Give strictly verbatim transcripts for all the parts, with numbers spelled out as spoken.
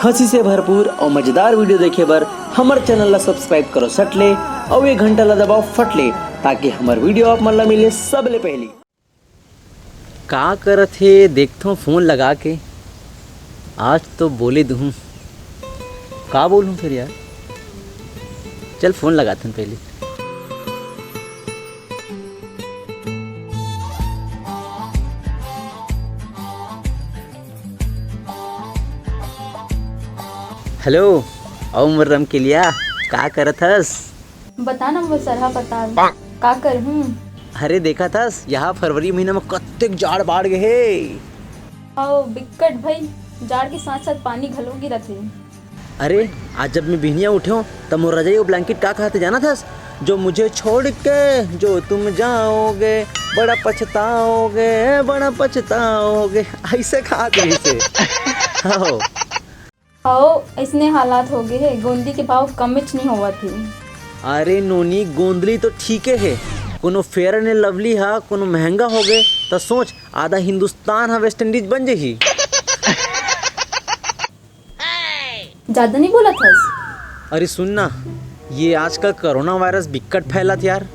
हंसी से भरपूर और मजेदार video देखे बर हमर channel ला subscribe करो सट ले और ये घंटा ला दबाओ फट ले, ताकि हमर video आप मन ला मिले सबले पहली। का करत हे, देखथों phone लगा के। आज तो बोले दुहूँ। का बोलूँ फिर यार? चल, phone लगाथन पहले। Hello, अउ मोर रमकेलिया, का करत हस? बता ना वो सरहा पताल, का करहूँ? अरे देखत हस, यहाँ फरवरी महीना में कतेक जाड़ बाढ़ गे हे। अउ बिक्कट भई, जाड़ के साथ साथ पानी घलो गिरत हे। अरे, आज जब मैं बिहनिया उठेंव, त मोर रजाई अउ blanket का कहत हे जानत हस? "जो मुझे छोड़ के जो तुम जाओगे, बड़ा पछताओगे, बड़ा पछताओगे।" अइसे कहत रहिस हे। हव। हव, अइसने हालात हो गे हे, गोंदली के भाव कमेच नइ होवत हे। अरे नोनी, गोंदली तो ठीके हे, कोनो Fair and Lovely हा कोनो महंगा हो गे, त सोच, आधा हिंदुस्तान हा West Indies बन जही। जादा नइ बोलत हस। अरे सुन ना, ये आजकल कोरोना virus बिक्कट फैलत यार।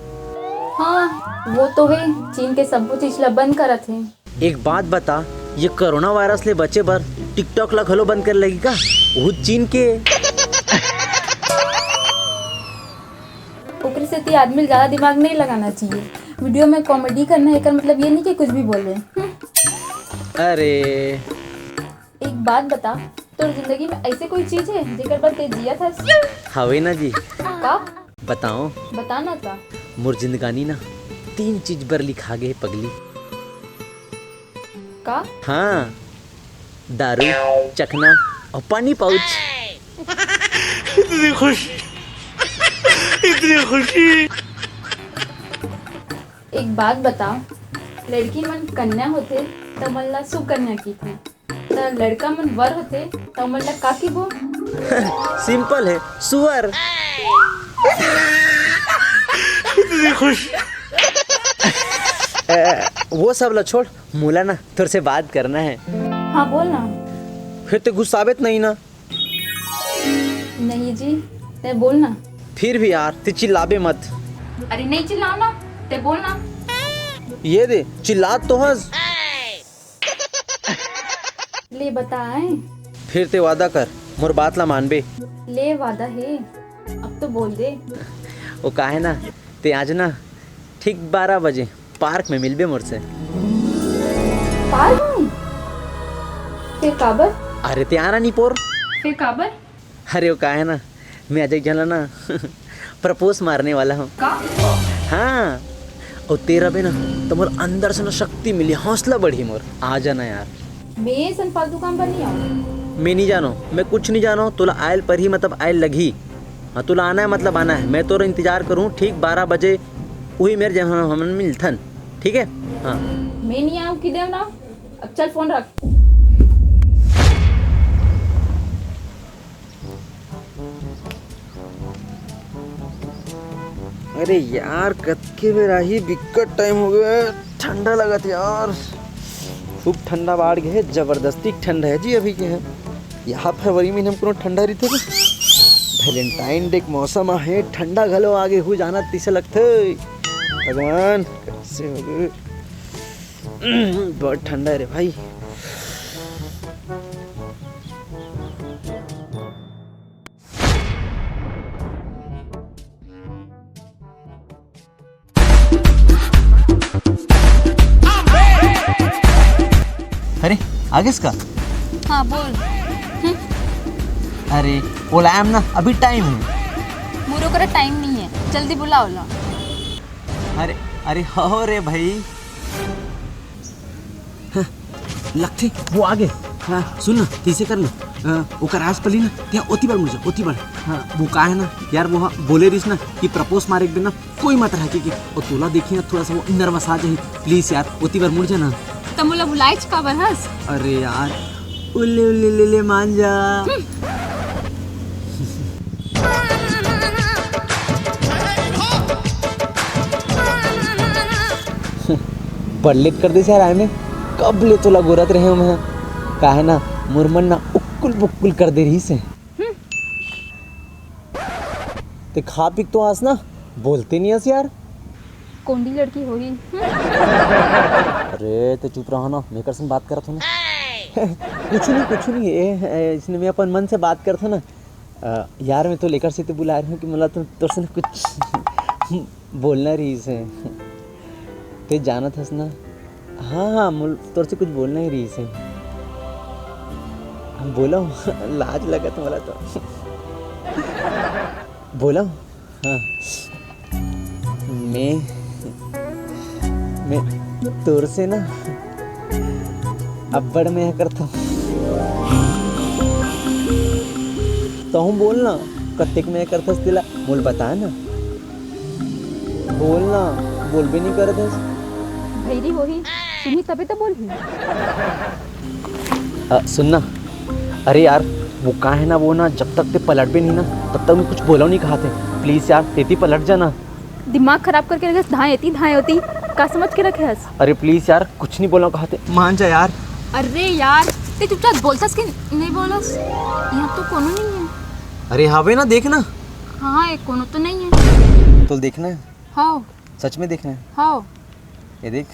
हाँ, वो तो हे, चीन के सब्बो चीज ला बंद करत हे। एक बात बता, ये कोरोना virus ले बचे बर TikTok ला घलो बंद करे लगही का? वो चीन के। ओकरे सेती आदमी ला जादा दिमाग नइ लगाना चाहिए। Video में comedy करना हे, एकर मतलब ये नइ कि कुछ भी बोल ले। हम्म। अरे। एक बात बता, तोर जिंदगी में अइसे कोई चीज हे, जेकर बर तैं जियत हस? हवे ना जी। का? बताओ। बता ना का। मोर जिंदगानी ना तीन चीज बर लिखा गे हे पगली। का? हाँ, दारू, चखना अउ पानी pouch। इतनी खुशी, इतनी खुशी। एक बात बता, लड़की मन कन्या होथे, त मन ला सुकन्या कहिथे। त लड़का मन वर होथे, त ओमन ला का कहिबो? Simple हे, सुअर। इतनी खुश। ए, वो सब ला छोड़, मोला ना तोर से बात करना हे। हाँ, बोल ना। फिर तैं गुस्साबे त नहीं ना? नहीं जी, तैं बोल ना। फिर भी यार, तैं चिल्लाबे मत। अरे नहीं चिल्लाओं ना, तैं बोल ना। ये दे, चिल्लात तो हस। ले बताएं। फिर तैं वादा कर, मोर बात ला मानबे। ले वादा हे, अब तो बोल दे। वो का हे ना, तैं आज ना ठीक बारह बजे park में मिलबे मोर से। Park में? फिर काबर? अरे तैं आना नहीं पोर। फिर काबर? अरे वो का हे ना, मैं आज एक झन ला ना propose मारने वाला हूँ। का? हाँ, अउ तैं रहिबे ना, त मोर अंदर से ना शक्ति मिली, हौसला बढ़ी मोर। आ जाना यार। मैं अइसन फालतू काम बर नहीं आऊँ। मैं नहीं जानों, मैं कुछ नहीं जानों, तोला आयल परही मतलब आयल लगही। हाँ, तोला आना हे मतलब आना हे। मैं तोर इंतजार करूँ ठीक बारह बजे, उही मेर जहाँ हमन मिलथन, ठीक हे? हाँ। मैं नहीं आऊँ कहि देंव ना, अब चल phone रख। अरे यार, कतके बेर आही, बिक्कट time हो गे, ठंडा लगत यार, खूब ठंडा बाढ़ गे हे, जबरदस्ती ठंडा हे जी अभी के हे। यहाँ फरवरी महीना में कोनो ठंडा रहिथे का? Valentine Day के मौसम आहे, ठंडा घलो आगे हू जानत तइसे लगथे। भगवान, कइसे हो गे? बहुत ठंडा हे रे भाई। अरे, आ गेस का? हाँ, बोल। हम्म। अरे, ओला आय ना, अभी time हे। मोर करा time नहीं हे, जल्दी बुला ओला। अरे, अरे, हो रे भाई। हाँ, लगथे, वो आ गे। हाँ, सुन ना, तइसे कर ना, अ, ओकर आस पली ना, तैं ओती बर मुड़ जा, ओती बर। हाँ, वो का हे ना, यार, वो हा बोले रहिस ना कि propose मारे के बेर ना, कोई मत रहा के, के, अउ तोला देखी ना, थोड़ा सा वो nervous आ जाही। Please यार, ओती बर मुड़ जा ना। त मोला बुलाएच काबर हस? अरे यार, उल्ले उल्ले ले ले मान जा। हम्म। बड़ late कर देस यार आय में। कब ले तोला गोरत रहे हंव मैं। का हे ना, मोर मन ना उक कुल बुक्कुल कर दे रहिस हे। ते खा पी के तो आस ना, बोलते नहीं आस यार। कोंडी लड़की होही। अरे ते चुप रहा ना, मैं एकर से बात करत हूँ ना। कुछ नहीं, कुछ नहीं, ए, ए, इसने मैं अपन मन से बात करत हूँ ना। अ, यार, मैं तो एकर से तो बुला रहे हूँ कि मोला तो तोर से ना कुछ बोलना रहिस हे। ते जानत हस ना। हाँ, हाँ, मोल-, तोर से कुछ बोलना ही रहिस हे। बोला हूँ, लाज लगत मोला तो। बोला हूँ, हाँ। मैं, मैं तोर से ना अब्बड़ मया करथव। तहूँ बोल ना, कतेक मया करथस तेला, मोल बता ना। बोल ना, बोलबे नहीं करत हस। भैरी होही, सुनही तबे तो बोलही। अ, सुन ना, अरे यार, वो का है ना, वो ना, जब तक ते पलटबे नहीं ना, तब तक मैं कुछ बोलव नहीं कहत हे। Please यार, तेती पलट जा ना। दिमाग खराब करके रखे हस, धाए एती, धाए ओती, का समझ के रखे हस? अरे please यार, कुछ नहीं बोलव कहत हे, मान जा यार। अरे यार, ते चुपचाप बोलथस कि नहीं बोलस? यहाँ तो कोनो नहीं है। अरे हावे ना, देख ना। हाँ, ये कोनो तो नहीं है। तो देखना है। हाँ। सच में देखना है। हाँ। ये देख।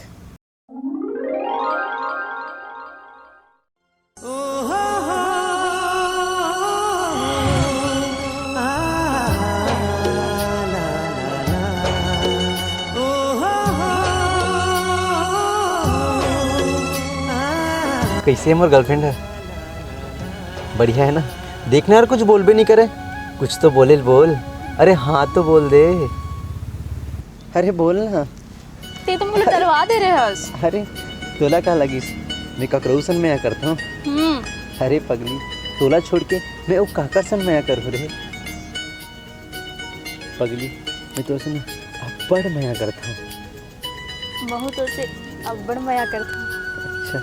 कैसे है मोर girlfriend है? बढ़िया है ना? देखना यार, कुछ बोलबे नहीं करे। कुछ तो बोले ल बोल। अरे हाँ तो बोल दे। अरे बोल ना। ते तो मोला डरवा दे रहे हस। अरे, तोला का लगिस? मैं ककरो सन मया करथव। हम्म। अरे पगली, तोला छोड़ के मैं ओ काकर सन मया करहूँ रे? पगली, मैं तोर से ना अब्बड़ मया करथव। महूँ तोर से अब्बड़ मया करथव। अच्छा।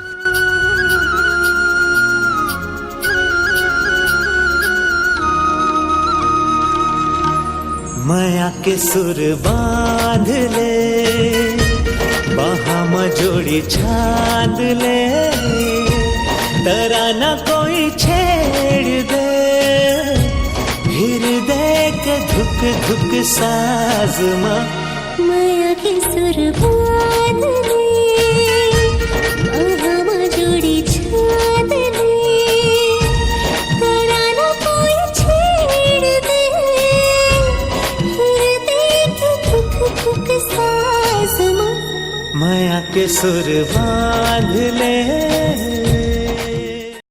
मया के सुर बांध ले, बाहां म जोड़ी छांद ले, तराना कोई छेड़ दे, हिरदय के धुक धुक साज म। मया के सुर बांध ले, बाहां म जोड़ी छांद ले, तराना कोई छेड़ दे, हिरदय के धुक धुक साज म। मया के सुर बांध ले,